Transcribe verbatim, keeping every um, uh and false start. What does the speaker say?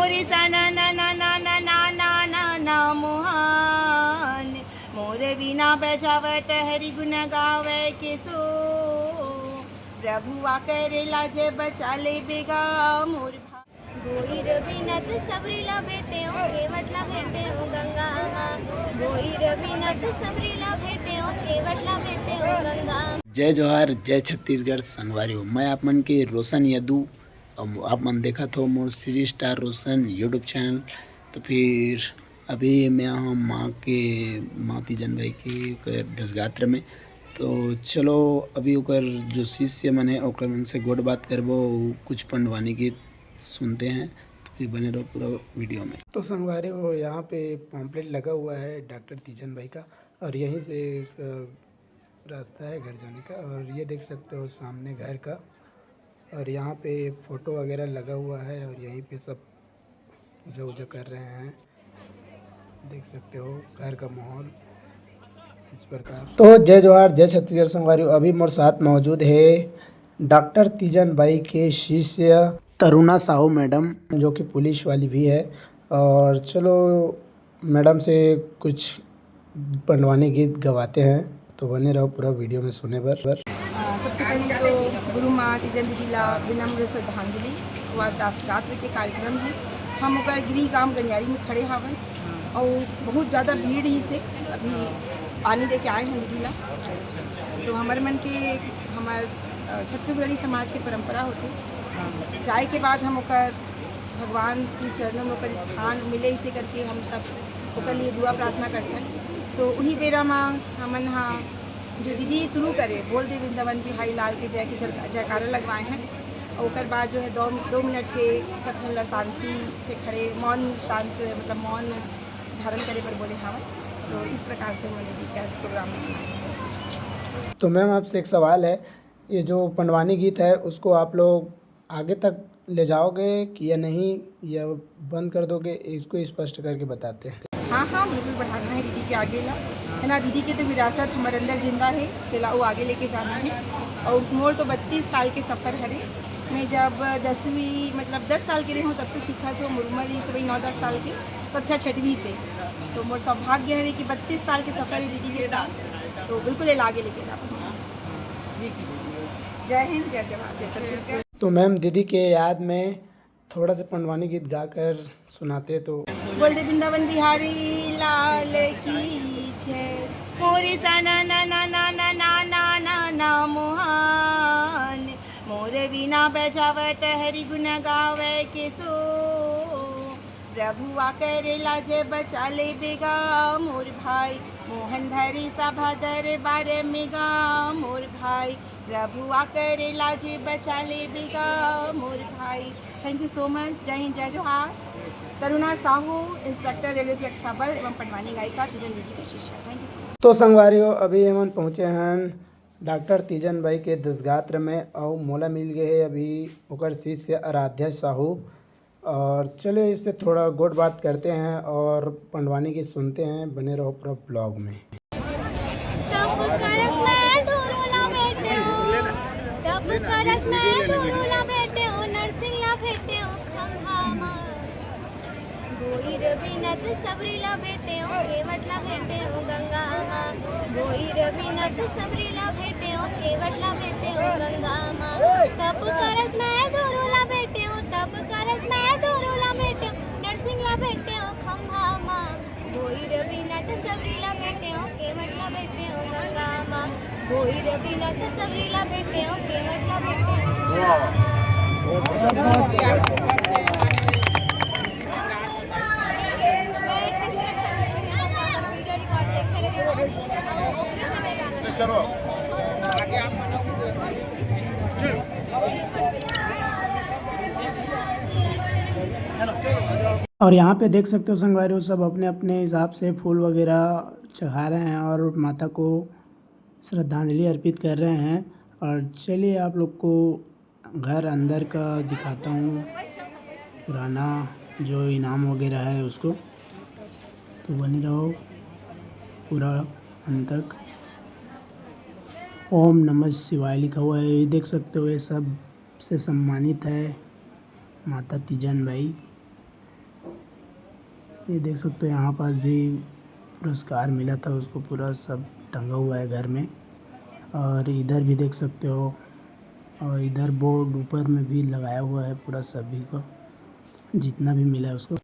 रे सा ना ना ना ना ना ना ना ना ना मोहन, मोर बिना बजावत हरि गुण गावे के सो। प्रभु आ करेला जय बचा ले बेगा मोर भा- गोई रविनाथ सबरी ला भेटे हो, केवट ला भेटे हो गंगा माँ। गोई रविनाथ सबरी ला भेटे हो, केवट ला भेटे हो गंगा। जय जोहार, जय छत्तीसगढ़ संगवारी हो। मैं आप मन के रोशन यदु, अउ आप मन देखत हो मोर सीजी स्टार रोशन YouTube चैनल। तो फिर अभी मैं हम माँ के, माँ तीजन बाई के ओकर दसगात्र में। तो चलो अभी ओकर जो शिष्य मन है ओकर मन से गोठ बात करबो, कुछ पंडवानी गीत सुनते हैं। तो फिर बने रहो पूरा वीडियो में। तो संगवारी हो, यहाँ पे पॉम्पलेट लगा हुआ है डॉक्टर तीजन बाई का, और यहीं से उसका रास्ता है घर जाने का। और ये देख सकते हो सामने घर का, और यहाँ पे फोटो वगैरह लगा हुआ है, और यहीं पे सब पूजा वूजा कर रहे हैं। देख सकते हो घर का माहौल इस प्रकार। तो जय जोहार, जय छत्तीसगढ़ संगवारी। अभी मोर साथ मौजूद है डॉक्टर तीजन बाई के शिष्य तरुणा साहू मैडम, जो कि पुलिस वाली भी है। और चलो मैडम से कुछ पंडवानी गीत गवाते हैं, तो बने रहो पूरा वीडियो में सुने बर। अ, सबसे पहले तो गुरु माँ तीजन दीदी ला विनम्र श्रद्धांजलि। वो आज दसगात्र के कार्यक्रम है, हम ओकर गृह गांव गनियारी में खड़े हावन और बहुत ज़्यादा भीड़ ही से अभी पानी दे के आए हैं दीदी ला। तो हमारे मन के, हमार, अ, छत्तीसगढ़ी समाज के परंपरा होते, जाए के बाद हम ओकर भगवान श्री चरणों में ओकर स्थान मिले, इसे करके हम सब ओकर लिए दुआ प्रार्थना करते हैं। तो उही बेरा मा हमन हा जो दीदी शुरू करे, बोल दे वृंदावन बिहारी लाल के जय के जय-, जयकारा लगवाए हैं। और ओकर बाद जो है दो, दो मिनट के सब झन ला शांति से खड़े, मौन शांत, मतलब मौन धारण करे बर बोले हावय। तो इस प्रकार से हमन दीदी के आज प्रोग्राम में। तो मैम, आपसे एक सवाल है, ये जो पंडवानी गीत है उसको आप लोग आगे तक ले जाओगे कि या नहीं, या बंद कर दोगे, इसको स्पष्ट करके बताते हैं। हाँ, हाँ, बिल्कुल बढ़ाना है दीदी के आगे ला, है ना। दीदी के तो विरासत हमारे अंदर जिंदा है, तेला वो आगे लेके जाना है। और मोर तो बत्तीस साल के सफ़र हरे। मैं जब दसवीं, मतलब दस साल के रही हूँ, तब से सीखा था, मोर उम्र ही सभी नौ दस साल के, कक्षा छठवीं से। तो मोर सौभाग्य है कि बत्तीस साल के सफ़र है दीदी के साथ, तो बिल्कुल ये आगे लेके जाना है। जय हिंद, जय जवान, जय छत्तीसगढ़। तो मैम, दीदी के याद में थोड़ा सा पंडवानी गीत गाकर सुनाते तो। बोल दे वृंदावन बिहारी लाल की जय। मोरे सा ना ना ना ना ना ना ना ना मोहन, मोर बिना बजावत हरि गुण गावे के सो। प्रभु आ करेला जय बचा ले बेगा मोर भाई, मोहन भरी सभा दरबार में गा मोर भाई। प्रभु आ करेला जय बचा ले बेगा मोर भाई। Thank you so much। जय हिंद, जय जोहार। तरुणा साहू, इंस्पेक्टर रेलवे सुरक्षा बल एवं पंडवानी गायिका तीजन दीदी के शिष्या। Thank you so much। तो संगवारी हो, अभी हमन पहुँचे हन डॉक्टर तीजन बाई के दसगात्र में, अउ मोला मिल गए है अभी ओकर शिष्य आराध्या साहू। और चलिए, इससे थोड़ा गोठ बात करते हैं और पंडवानी गीत सुनते हैं। बने रहो पूरा ब्लॉग में। तप करत मैं धुरुला भेटे हो, तप करत मैं धुरुला भेटे हो, नरसिंह ला भेटे हो खंभा मा। गोई रविनाथ सबरी ला भेटे हो, केवट ला भेटे हो गंगा मा। गोई रविनाथ सबरी ला भेटे हो, केवट ला भेटे हो गंगा मा। तप करत मैं धुरुला भेटे हो, तप करत मैं धुरुला भेटे हो, नरसिंह ला भेटे हो खंभा मा। गोई रविनाथ सबरी ला भेटे हो, केवट ला भेटे हो गंगा मा। गोई रविनाथ सबरी ला भेटे हो, केवट ला भेटे हो। चलो। और यहाँ पे देख सकते हो संगवारी हो, सब अपने अपने हिसाब से फूल वगैरह चढ़ा रहे हैं और माता को श्रद्धांजलि अर्पित कर रहे हैं। और चलिए आप लोग को घर अंदर का दिखाता हूँ, पुराना जो इनाम वगैरह है उसको। तो बने रहो पूरा अंत तक। ओम नमः शिवाय लिखा हुआ है, ये देख सकते हो, ये सब से सम्मानित है माता तीजन बाई। ये देख सकते हो, यहाँ पास भी पुरस्कार मिला था उसको, पूरा सब टंगा हुआ है घर में। और इधर भी देख सकते हो, और इधर बोर्ड ऊपर में भी लगाया हुआ है पूरा सभी को, जितना भी मिला है उसको।